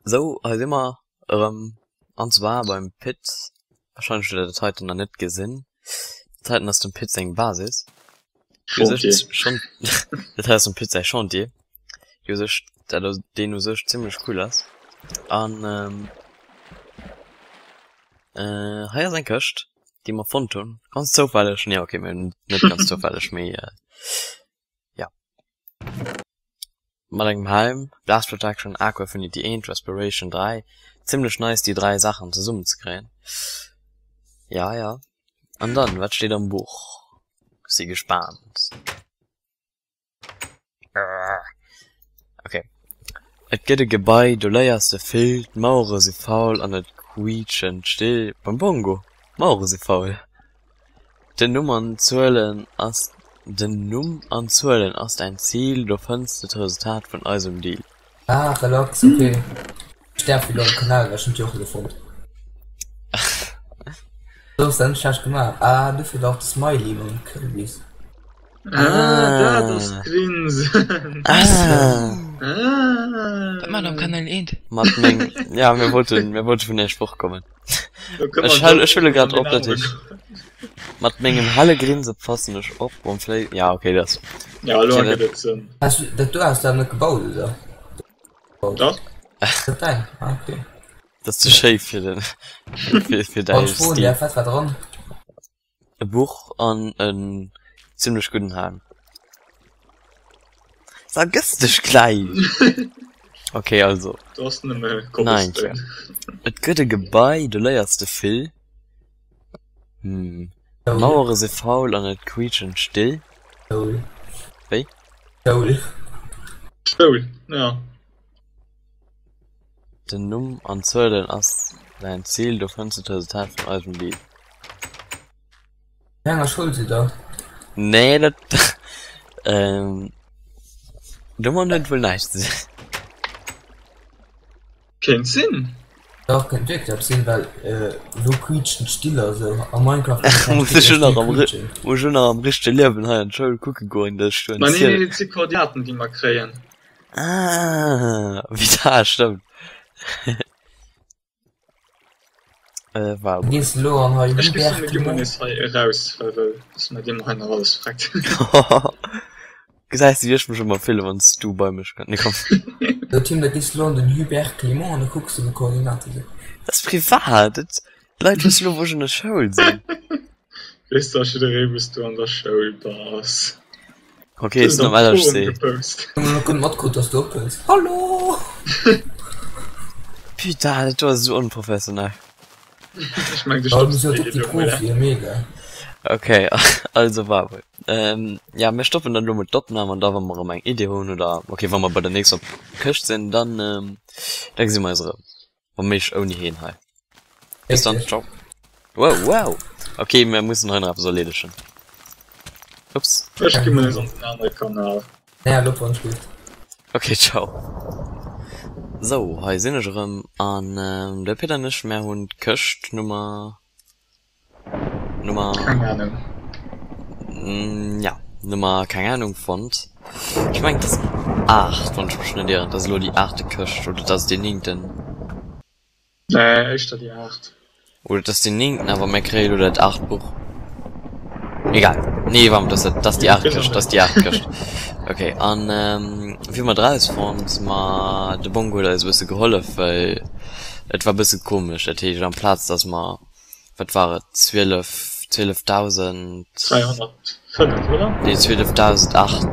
Sou, hei si mer erëm, an zwar beim Pit. Wahrscheinlech hutt der dat heiten nach net gesinn. Dat heiten ass dem Pit seng Basis. Chantier. Schon, dat hei ass dem Pit säi Chantier, dee u sech, dat deen u sech zimlech cool ass. An hei ass eng Këscht, déi mer fonnt hunn, ganz zoufälleg. Nee, okay, mir hunn net ganz zoufälleg, mee ja. Mat engem Helm, Blast Protection, Aqua Affinity 1, Respiration 3. Zimlech nice déi 3 Saachen zesummen ze kréien. Ja ja. An dann, wat steet am Buch? Si gespaant. Okay. Et gëtt e Gebai, do léiers de vill, d'Mauere si faul an et quiitschen d'Still. Beim Bongo, d'Mauere si faul. Den Numm an Zuelen ass Den Numm an Zuelen ass däin Zil, do fënns de d'Resultat vun eisem Deal. Ah relax ok ech därf elo am Kanal well ech hun d'Joch elo fonnt. Do hues de net schlecht gemaach. Ah dofir war och de Smiley mam Kürbis. Ah dat ass d'Grinsen. Ah. Wat maacht der am Kanal 1? Mat meng ja mir wollten mir wollte vun iech fortkommen. Ech hal ech huele grad op dat ech mat mengem helle Grinse passen ech op um Fléi ja okay dat Ja elo ergëtt et Sënn. Has du dat do has du awer net gebaut oder? Dach. Dat däin? Ah okay. Dat ass ze schéi fir den fir fir däi Wann ech froen Stil. däerf, wat war dran? E Buch an en zimlech gudden Helm. Vergëss dech gläich! Ok, also. Du ass nëmme Nach eng Kéier. Et gëtt e Gebai, do léiers de vill. Hm. D'Mauere si faul an et quiitschen d'Still. Schoul. Wéi? Schoul. Schoul, ja. Den Numm an Zuelen ass däin Zil, do fënns de d'Resultat vun eisem Deal. Wéi enger Schoul sidd der? Nee, dat domat huet wuel näischt ze dinn. Kéint sinn. Dach, kéint wierklech eppes sinn, well elo quiitschen d'Still a sou a Minecraft ginn keng Muss ech Still elo nach am quiitschen. muss ech elo nach am richtege Liewen hei an d'Schoul kucke goen, dass ech do en Ma nee, Ziel. nee, dat si Koordinaten, déi mer kréien. Ah, wéi da, stëmmt. Äh, war Dann gees de lo an hei Ech géif soen, Hubert mir gi mol Clement. nees hei eraus, well well soss mer deem hei nach alles freckt. Gesäis de, wéi ech mech ëmmer fillen, wann s du bei mech kënns? Nee, komm. So Tim, da gees de lo an den Hubert Clement an da kucks de wou d'Koordinate sinn. Dat ass privat, dat, d'Leit wëssen lo, wou ech an der Schoul sinn. Weess dach jidderee, wou s du an der Schoul bass. Ok, ech sinn am LHC. Hun elo gudd matkrut dass du ophëls. Hallo! Putain, dat do ass esou onprofessionell. Ech meng du Ja, stopps mir sinn déi och déi elo mol. Profien, mega. Ok, also war wuel. Ähm, ja, mir stoppen dann elo mol d'Opnam an da wa mer erëm eng Idee hunn oder ok, wa mer bei der nächster Këscht sinn, dann, da gesi mer eis erëm. Wa méiglech ouni heen hei. Bis dann, ciao. Wow, wow! Ok, mir mussen hei nach eppes erleedegen. Ups. Ech gi mol nees an den anere Kanal. Naja, lo wann ech gutt. Ok, ciao. Sou, hei sinn ech erëm an de Pit an ech, mär hunn d'Këscht Nummer Nummer. Keng Ahnung. Ja, Nummer keng Ahnung fonnt. Ech mengen et ass 8, wann ech mech net ieren. Dat ass elo déi aachte Këscht oder dat ass déi néngten. Nee, éischter déi 8. Oder et ass déi néngten, awer mir kréie elo dat aacht Buch. Egal. Nee, warm, dat ass, dat ass déi aacht Këscht, dat ass déi aacht Këscht. Okay, an wéi hu mer d'erausfonnt? Ma de Bongo huet eis e bësse gehollef, well et war e bësse komesch. Dat heescht, amplaz datt mer wat war et, 12, 12.000. 305, oder? Nee, 12.008,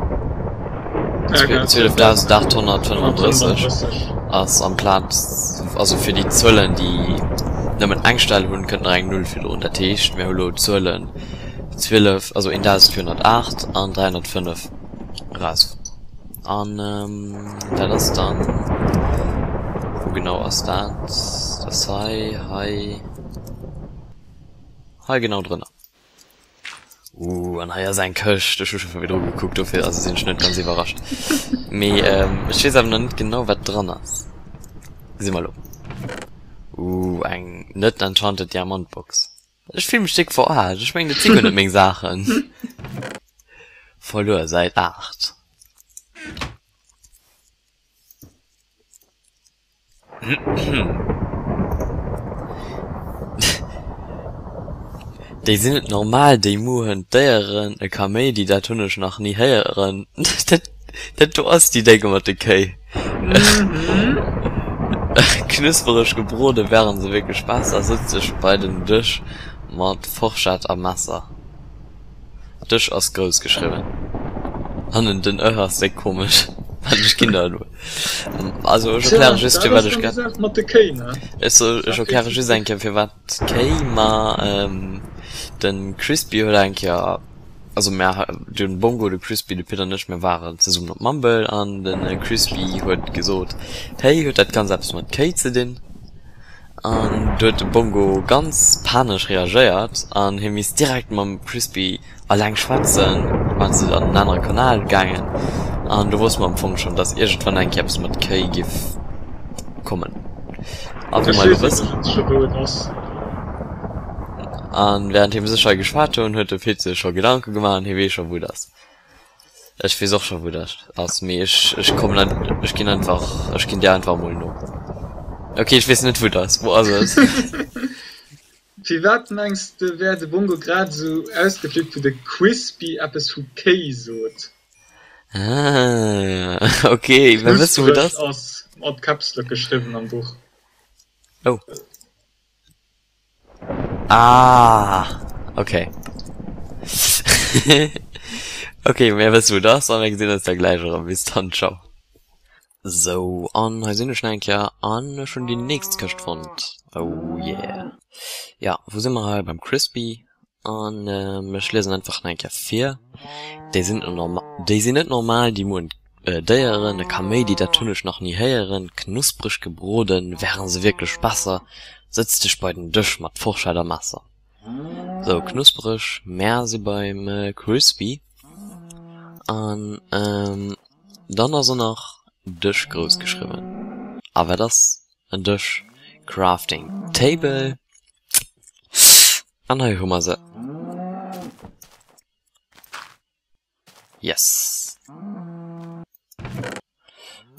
12.835 ass amplaz, also fir déi Zuelen, déi nëmmen eng Stell hunn, kënnt nach eng Null virdrun. Dat heescht, mir hu lo d'Zuelen 12, also 1.408 an 305 eraus. An dat ass dann, wou genau ass dat? Dat ass hei, hei, hei genau drënner. Ooh, an hei ass eng Këscht. Ech hu scho virdru gekuckt, dofir also sinn ech net ganz iwwerrascht. Mee ech weess awer nach net genau wat dran ass. Gesi mer elo. Ooh, eng net enchanted Diamantbox. Ech fill mech déck verarscht. Ech mengen dat si guer net meng Saachen. Verluer, Säit 8. Déi sinn net normal, déi muhen d'Déieren, e Kaméidi, dat hunn ech nach ni héieren. Dat, dat do ass déi Dénge mat de Kéi. Knuspereg gebrode wären se wierklech besser. Sëtz dech bei den Dësch mat Forschett a Messer. Dësch ass grouss geschriwwen. Hannen den ë ass déck komesch. Wat ech ginn der elo. Also ech erkläre just firwat ech grad. Mat de Kéi ne? Ech so ech erkläre just eng Kéier firwat d'Kéi, ma den Crispy huet eng Kéier, also mär den Bongo, de Crispy, de Pit an ech, mir waren zesummen op Mumble an de Crispy huet gesot, hey huet dat ganz eppes mat Kéi ze dinn? An du huet de Bongo ganz panesch reagéiert an hie misst direkt mam Crispy alleng schwätzen, an se an en anere Kanal gaangen. An do wosste mer am Fong schonn, dass iergendwann eng Kéier eppes mat Kéi giff kommen. A wéi Ech mer elo weess wëssen. iwwregens scho wou et ass. An während hie sech hei geschwat hunn, huet de Pit sech scho Gedanke gemaach an hie weess scho wou et ass. Ech weess och scho wou dat ass, mee ech ech kommen ein, ech ginn einfach ech ginn dir einfach emol no. Ok, ech weess net wou dat ass. Wou ass et? Firwat mengs de wär de Bongo grad esou ausgeflippt wou de Crispy eppes vu Kéi sot? Ah, ok, mä wëss du wou dat Knuspereg ass? ass mat Caps Lock geschriwwen am Buch. Oh. Ah, okay. Okay, mir wësse wou et ass a mir gesinn eis da gläich erëm. Bis dann, ciao. Sou, an hei sinn ech nach eng Kéier an ech hunn déi nächst Këscht fonnt. Oh yeah. Ja, wou si mer hei? Beim Crispy. An ech liesen einfach nach eng Kéier vir. Déi sinn net normal, déi sinn net normal, déi moen Déieren, e Kaméidi, dat hunn ech nach ni héieren, knuspreg gebroden, wären se wierklech besser, sëtz dech bei den Dësch mat Forschett a Messer. Sou, knuspereg, mär si beim Crispy an dann ass och nach Dësch grouss geschriwwen. A wat ass en Dësch? Crafting Table. An hei hu mer se. Yes!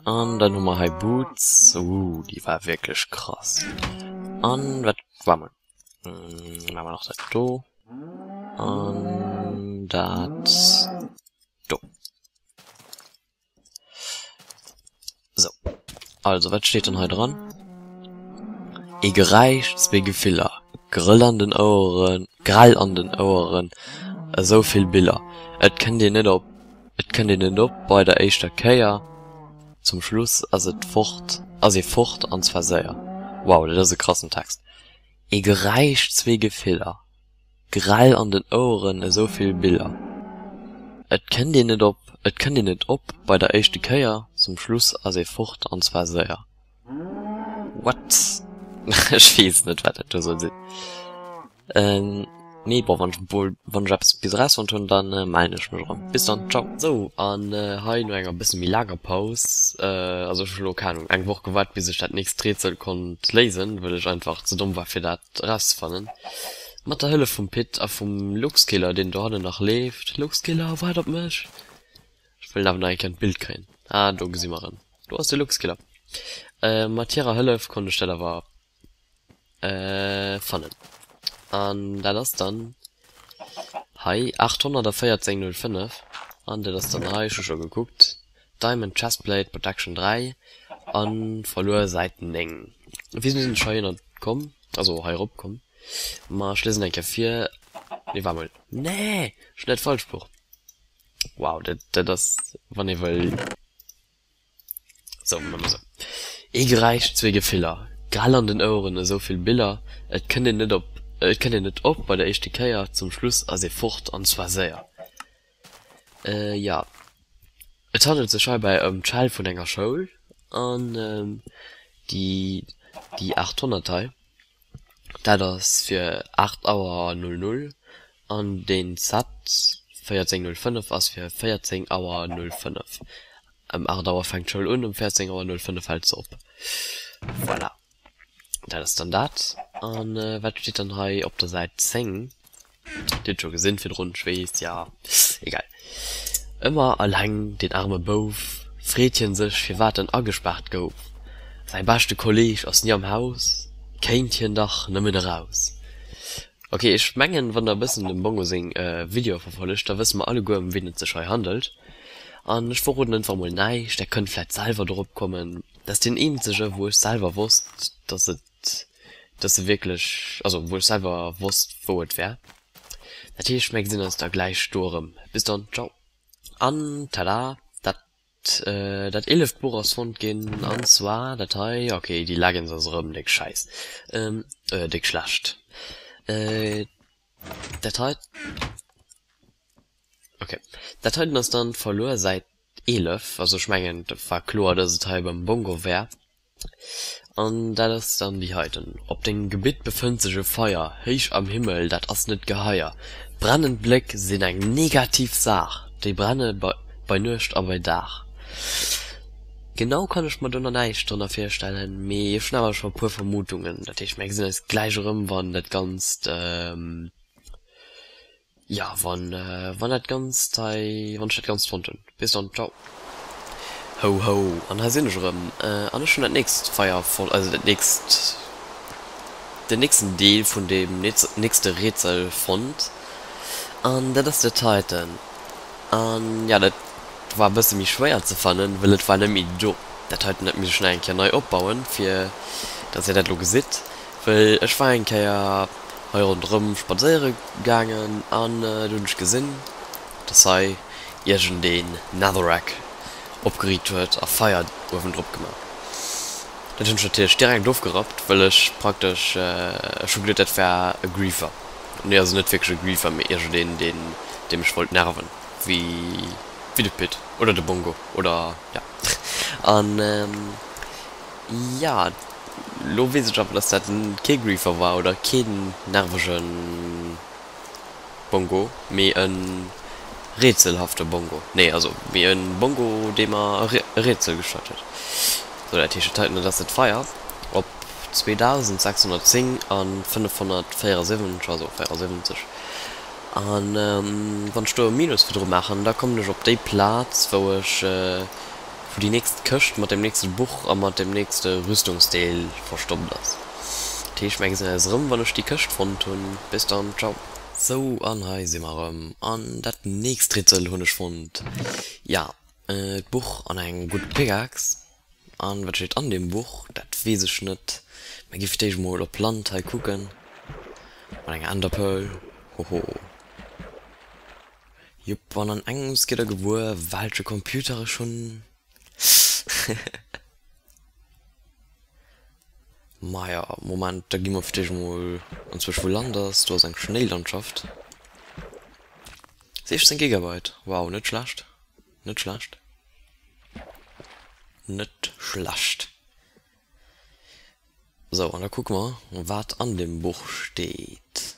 An dann hu mer hei Boots. Uh, déi war wierklech krass. An wat war mol? Hm, machen wir nach dat do. An dat do. Sou, also wat steet dann hei dran? Ee Geräisch, zwee Gefiller, Grëll an den Oueren, grell an den Oueren, esou vill Biller, et kënnt een net op, et kënnt een net op bei der éischter Kéier, zum Schluss ass et fort, ass ee fort an zwar séier. Wow, dat ass e krassen Text. Ee Geräisch, zwee Gefiller. Grell an den Oueren esou vill Biller. Et kënnt een net op, et kënnt een net op bei der éischte Kéier, zum Schluss ass ee fort an zwar séier. What? Ech weess net wat dat do soll sinn. Mee bon, wann ech mol, wann ech eppes bis erausfonnt hunn, dann mellen ech mech erëm. Bis dann, ciao. Sou, an hei no enger bësse méi laanger Paus, also ech hu lo keng Ahnung eng Woch gewaart bis ech dat nächst Rätsel konnt léisen, wëll ech einfach ze domm war fir dat erauszefannen. Mat der Hëllef vum Pit a vum Luxkiller, deen dohannen nach leeft. Luxkiller, waart op mech! Ech wëll awer nach eng Kéier an d'Bild kréien. Ah, do gesi mer en. Do ass de Luxkiller. Mat hirer Hëllef konnt ech dat awer fannen. An dat ass dann hei 814,05. An dat ass dann hei, ech hu scho gekuckt, Diamond Chestplate Protection 3 an verluer Säit 9. Wéi sinn ech heihinner komm? Also hei erop komm? Ma ech liesen eng Kéier vir. Nee, war mol. Nee! Ech hunn dat falscht Buch. Wow, dat, dat ass, wann ee wëll. Sou, maache mer sou. Ee Geräisch, zwee Gefiller, grell an den Oueren, esou vill Biller, et kënnt een net op, et kënnt een net op bei der éischte Kéier, zum Schluss ass ee fort, an zwar séier. Jo, et handelt sech heibäi ëm d'Schell vun enger Schoul an déi, déi 800 hei. Dat ass fir 8 Auer 00 an deen Set 14.05 ass fir 14 Auer 05. Ëm 8 Auer fänkt d'Schoul un, ëm 14 Auer 05 hält se op. Voilà, dat ass dann dat. An wat steet dann hei op der Säit 10? Dir hutt scho gesinn virdrun, ech weess, ja, egal. Ëmmer alleng, deen arme Bouf, freet hien sech, firwat en agespaart gouf. Säi beschte Kolleeg ass ni am Haus, kéint hien dach nëmmen eraus. Ok, ech mengen wann der e bëssen dem Bongo seng Videoe verfollegt, da wësse mer alleguer ëm wien et sech hei handelt. An ech verroden einfach mol näischt, der kënnt vläit selwer dorop kommen. Dat ass deen eenzege wou ech selwer wosst, dass et, dass e wierklech, also wou ech selwer wosst wou et wär. Dat heescht mär gesinn eis da gläich do erëm. Bis dann, ciao. An tada, dat Dat eeleft Buch ass fonnt ginn, an zwar dat hei. Ok, déi Leggings ass erëm déck schäiss, déck schlecht. Dat hei, ok, dat heiten ass dann verluer Säit 11, also ech mengen et war kloer, dass et hei beim Bongo wär. An dat ass dann déi heiten, Op dengem Gebitt befënnt sech e Feier, héich am Himmel, dat ass net geheier. Brennend Bléck sinn eng negativ Saach, déi brenne bei Nuecht a bei Dag. Genau kann ech mer do nach näischt drënner virstellen, mee ech hunn awer scho e puer Vermutungen. Dat heescht, mir gesinn eis gläich erëm, wann dat Ganzt. Jo, wann wann dat Ganzt hei, wann ech dat Ganzt fonnt hunn. Bis dann, ciao. Ho ho, an hei sinn ech erëm, an ech hunn dat nächst Feier fonnt, also dat nächst, den nächsten Deel vun deem nächste Rätsel fonnt, an dat ass dat heiten. An jo, dat war e bësse méi schwéier ze fannen, wëll et war net méi do. Dat heiten, dat misst ech nach eng Kéier nei opbauen, fir dass dir dat elo gesitt, wëll ech war eng Kéier hei ronderëm spadséiere gaangen an do hunn ech gesinn, dass hei iergendeen Netherrack opgeriit huet a Feier uewendrop gemaach. Dat hunn ech natierlech direkt ofgerappt, wëll ech praktesch, ech hu geduet dat war e Griefer, nee also net wierklech e Griefer, mee iergendeen deen dee mech wollt nerven, wéi wéi de Pit oder de Bongo oder ja an. Ja, lo weess ech awer dass dat kee Griefer war oder keen nervege Bongo, mee e rätselhafte Bongo. Nee, also mee e Bongo dee mer e Rätsel gestallt huet. Sou, dat heescht dat heiten, dat ass dat Feier op 2610 a 574, also 74. An wann ech do e Minus virdru maachen, da kommen ech op déi Plaz wou ech wou déi nächst Këscht mat dem nächste Buch a mat dem nächste Rüstungsdeel verstoppt ass. Dat heescht, mär gesinn eis erëm, wann ech déi Këscht fonnt hunn. Bis dann, ciao! Sou, an hei si mer erëm, an dat nächst Rätsel hunn ech fonnt. Ja, d'Buch an eng gutt Pickaxe. An wat steet an deem Buch, dat weess ech net. Mä gi fir d'éischt mol op Land hei kucken, mat enger Enderpearl, hoho. Jupp, an an engems gitt der gewuer welche Computer ech hunn. Maja, Moment, da gi mer fir d'éischt emol anzwousch wou Land ass. Do ass eng Schnéilandschaft. 16 Gigabyte, wow, net schlecht, net schlecht, net schlecht. Sou, an da kucke mer, wat an deem Buch steet.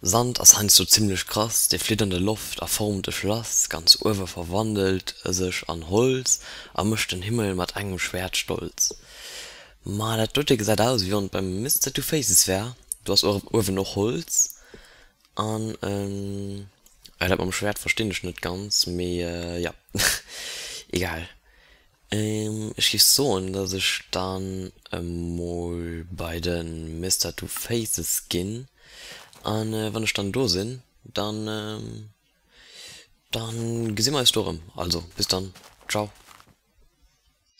Sand ass heiansdo zimmlech krass, dee flitt an der Loft a formt e Schlass, ganz uewe verwandelt e sech an Holz a mécht den Himmel mat engem Schwäert stolz. Ma dat dote gesäit aus wéi wann et beim Mister Two Faces wär, do ass uewen och Holz an en, dat mam Schwäert verstinn ech net ganz, mee jo, egal. Ech géif soen, dass ech dann emol bei de Mister Two Faces ginn an wann ech dann do sinn, dann dann gesi mer eis do erëm. Also bis dann, ciao.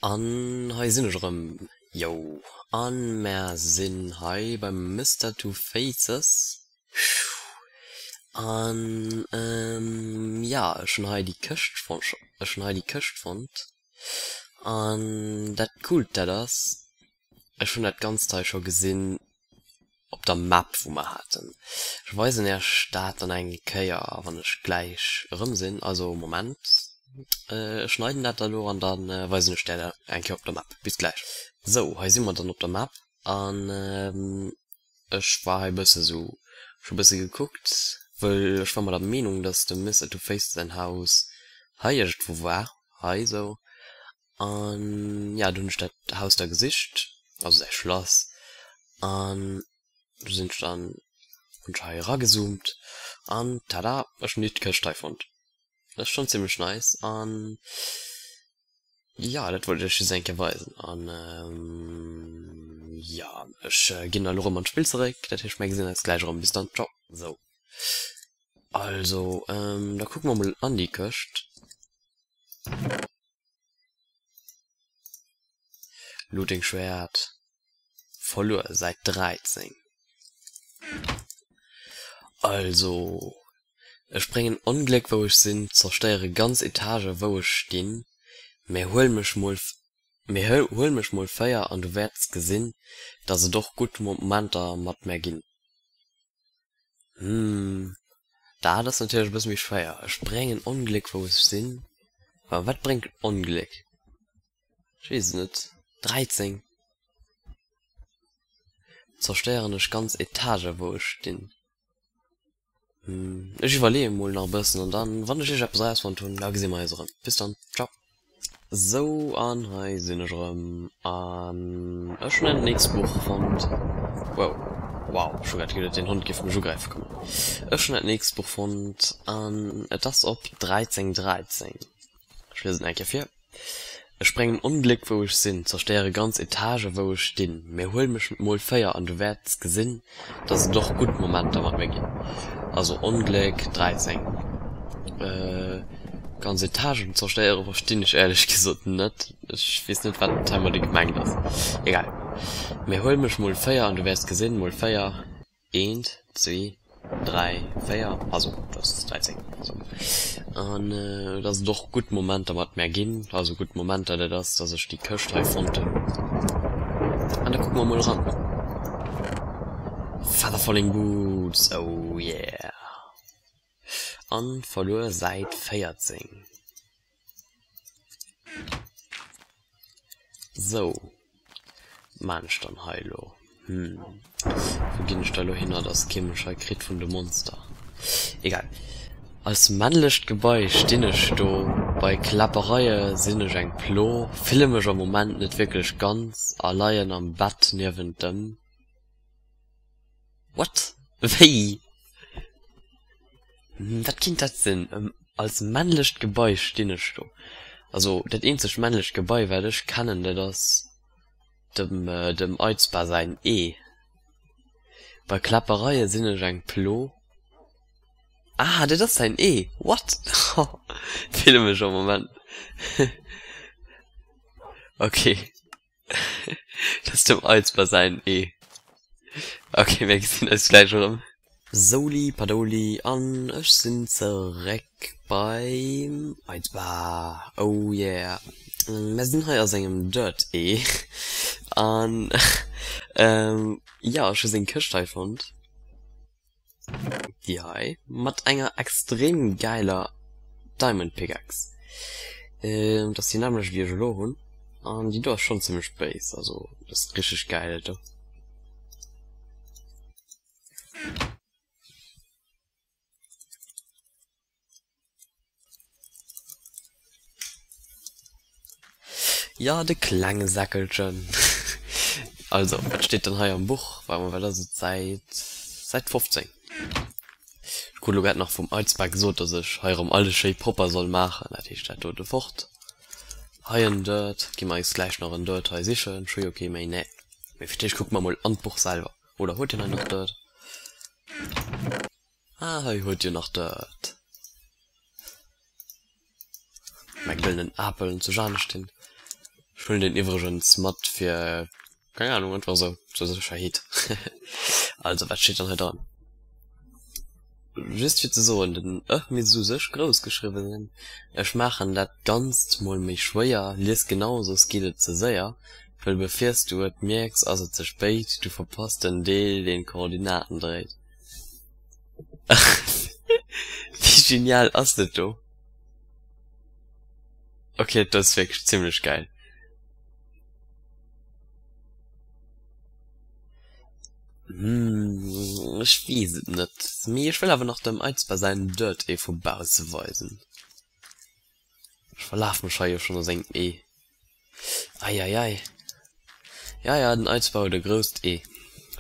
An hei sinn ech erëm, yo, an mär sinn hei beim Mister Two Faces. An jo, ech hunn hei déi Këscht fonnt, ech hunn hei déi Këscht fonnt. An dat Coolt dat ass, ech hunn dat Ganzt hei scho gesinn op der Map wou mer haten. Ech weisen Iech dat dann eng Kéier wann ech gläich erëm sinn. Also Moment, ech schneiden dat da lo an da weisen ech där dat eng Kéier op der Map. Bis gläich. Sou, hei si mer dann op der Map an Ech war hei bësse sou, ech hu bësse gekuckt, wëll ech war mer der Meenung, dass dem Mister Two Face säin Haus hei iergendwou war, hei sou. An ja, du hunn ech dat Haus da gesicht, also säi Schlass, an du sinn ech dann, hunn ech hei eragezoomt an tada, ech hunn déi Këscht hei fonnt. Dat ass schonn zimmlech nice an. Jo, dat wollt ech iech just eng Kéier weisen. An jo, ech ginn da elo erëm an d'Spill zeréck. Dat heescht, mir gesinn eis gläich erëm. Bis dann, ciao. Sou, also da kucke mer mol an déi Këscht. Looting-Schwäert. Verluer, Säit 13. Also, ech bréngen Ongléck wou ech sinn, zerstéiere ganz Etagë wou ech stinn, mä huel mech mol, mä huel mech mol 4 an du wäerts gesinn, dass et och gutt Momenter mat mär ginn. Hm, dat ass natierlech e bësse méi schwéier. Ech bréngen Ongléck wou ech sinn, mä wat bréngt Ongléck? Ech weess et net. 13 zerstéieren ech ganz Etagë wou ech stinn. Hm, ech iwwerleeë mol nach e bëssen an dann, wann ech iergendeppes erausfonnt hunn, da gesi mer eis erëm. Bis dann, ciao. Sou, an hei sinn ech erëm an ech hunn dat nächst Buch fonnt. Wow, wow, ech hu grad geduet, deen Hond géif mech ugräife kommen. Ech hunn dat nächst Buch fonnt an et ass op 13 13. Ech liesen et eng Kéier vir. Ech bréngen Ongléck wou ech sinn, zerstéiere ganz Etagë wou ech stinn, mä huel mech mol 4 an du wäerts gesinn, dass et och gutt Momenter mat mir ginn. Also Ongléck 13. Ganz Etagen zerstéiere verstinn ech éierlech gesot net. Ech weess net wat heimadde gemengt ass. Egal. Mä huel mech mol 4 an du wäerts gesinn, mol 4. Eent, zwee, dräi, véier, also dat ass 13, sou. An dass et och gutt Momenter mat mär ginn, also gutt Momenter, dat ass, dass ech déi Këscht hei fonnt hunn. An da kucke mer mol eran. Feather Falling Boots, oh yeah! An verluer Säit 14. Sou, wat maan ech dann hei elo? Hm, wou ginn ech da elo hinner, dass kee mech hei kritt vun de Monster? Egal. Als männlecht Gebai stinn ech do, bei Kläppereie sinn ech eng Plo, fille mech am Moment net wierklech ganz a leien am Bett niewent dem. What? Wéi? Wat kinnt dat sinn? Als männlecht Gebai stinn ech do. Also dat eenzegt männlecht Gebai wat ech kennen, dat ass dem dem Eizba säin Ee. Bei Kläppereie sinn ech eng Plo. Ah, dat ass säin Ee! What? Fille mech am Moment. Okay. Dat ass dem Eizba säin Ee. Ok, mir gesinn eis gläich erëm. Souli Padouli an ech sinn zeréck beim Eizba. Oh yeah. Mir sinn hei a sengem Dirt Ee. An jo, ech hu seng Këscht hei fonnt. Déi hei mat enger extrem gäiler Diamond Pickaxe. Dat ass déi nämmlecht wéi ech elo hunn an déi do ass schonn zimmlech béis, also dat ass richteg gäil dat do. Jo, de klenge Säckelchen. Also, wat steet dann hei am Buch? Warte mol, wat ass et? Säit, Säit 15. Ech krut elo grad nach vum Eizba gesot, dass ech hei erëm alles schéi propper soll maachen. Dat heescht, dat dote fort. Hei en Dirt. Gi mer eis gläich nach en Dirt hei sichen. Ech hu jo kee méi, nee. Mee fir d'éischt kucke mer mol an d'Buch selwer. Oder huet hien hei nach Dirt? Ah, hei huet jo nach dat. Mäi gëllenen Apel zu Jane stinn. Ech huelen deen iwwregens mat fir, keng Ahnung, einfach esou, zur Sécherheet. Also, wat steet dann hei dran? Just fir ze soen, den ë misst u sech grouss geschriwwe sinn. Ech maachen dat Ganzt mol méi schwéier, lies genau, soss geet et ze séier, wëll befiers du et mierks, ass et ze spéit, du verpasst den Deel, deen d'Koordinaten dréit. Wéi genial ass dat do? Ok, dat ass wierklech zimlech geil. Hm, ech weess et net. Mee ech wëll awer nach dem Eizba säin Dirt Ee vu bausse weisen. Ech verlaf mech hei jo schonn a sengem Ee. Eieiei. Ja, ja, den Eizba huet e grousst Ee.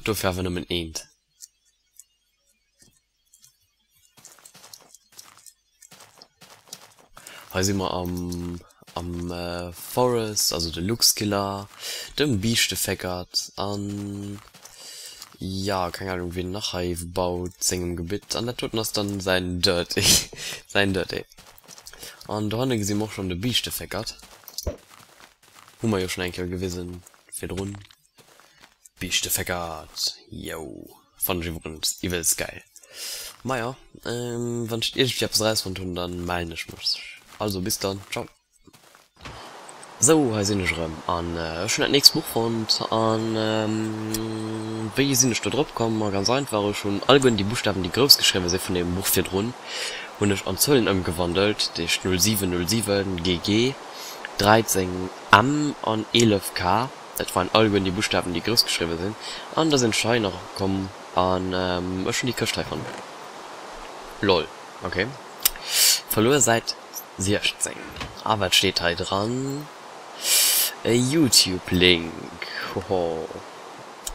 Dofir awer nëmmen eent. Hei si mer am. am Forest, also de Luxkiller, dem Biischteféckert an jo, keng Ahnung wien nach hei baut, sengem Gebitt. An dat doten ass dann säin Dirty, säin Dirty. An dohanne gesi mer och schonn de Biischteféckert, hu mer jo schonn eng Kéier gewisen virdrun. Biischteféckert, yo, fannen ech iwwregens iwwelst gäil. Maja, wann ech iergendwéi eppes erausfonnt hunn, dann mellen ech mech. Also bis dann, ciao. Sou, hei sinn ech erëm an ech hunn dat nächst Buch fonnt. An wéi sinn ech do drop komm? Ma ganz einfach, ech hunn alleguerten déi Buschtawen, déi grouss geschriwwe si vun deem Buch virdrun, hunn ech an Zuelen ëmgewandelt, dat heescht 07 07 GG 13 M an 11 K. Dat waren alleguerten déi Buschtawen, déi grouss geschriwwe sinn. An da sinn ech hei nach komm an ech hunn déi Këscht hei fonnt. Lol, ok. Verluer Säit 16. A wat steet hei dran? E Youtube Link, hoho.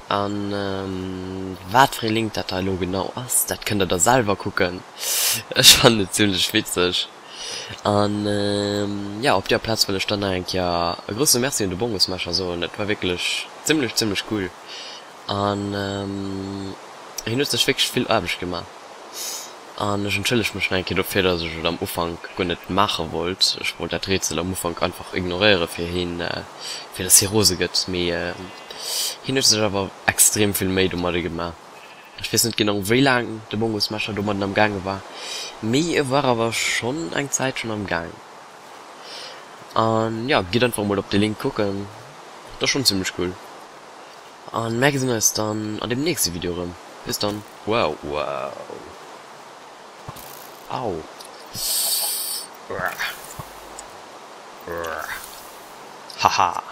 An wat fir ee Link dat hei elo genau ass, dat kënnt der da selwer kucken. Ech fannen et zimlech witzeg. An jo, op deer Plaz wëll ech dann nach eng Kéier e grousse Merci un de Bongosmescher soen. Et war wierklech zimlech, zimlech cool. An hien huet sech wierklech vill Aarbecht gemaach. An ech entschëlleg mech nach eng Kéier dofir, dass ech et am Ufank guer net maache wollt. Ech wollt dat Rätsel am Ufank einfach ignoréiere fir hien, fir dass hie rose gëtt. Mee hien huet sech awer extrem vill Méi domadde gemaach. Ech weess net genau wéi laang de Bongosmescher domadden am gaange war, mee e war awer schonn eng Zäitchen am gaang. An jo, gitt einfach emol op de Link kucken, dat ass schonn zimmlech cool. An mär gesinn eis dann an dem nächste Video erëm. Bis dann. Wow wow. Au. Haha.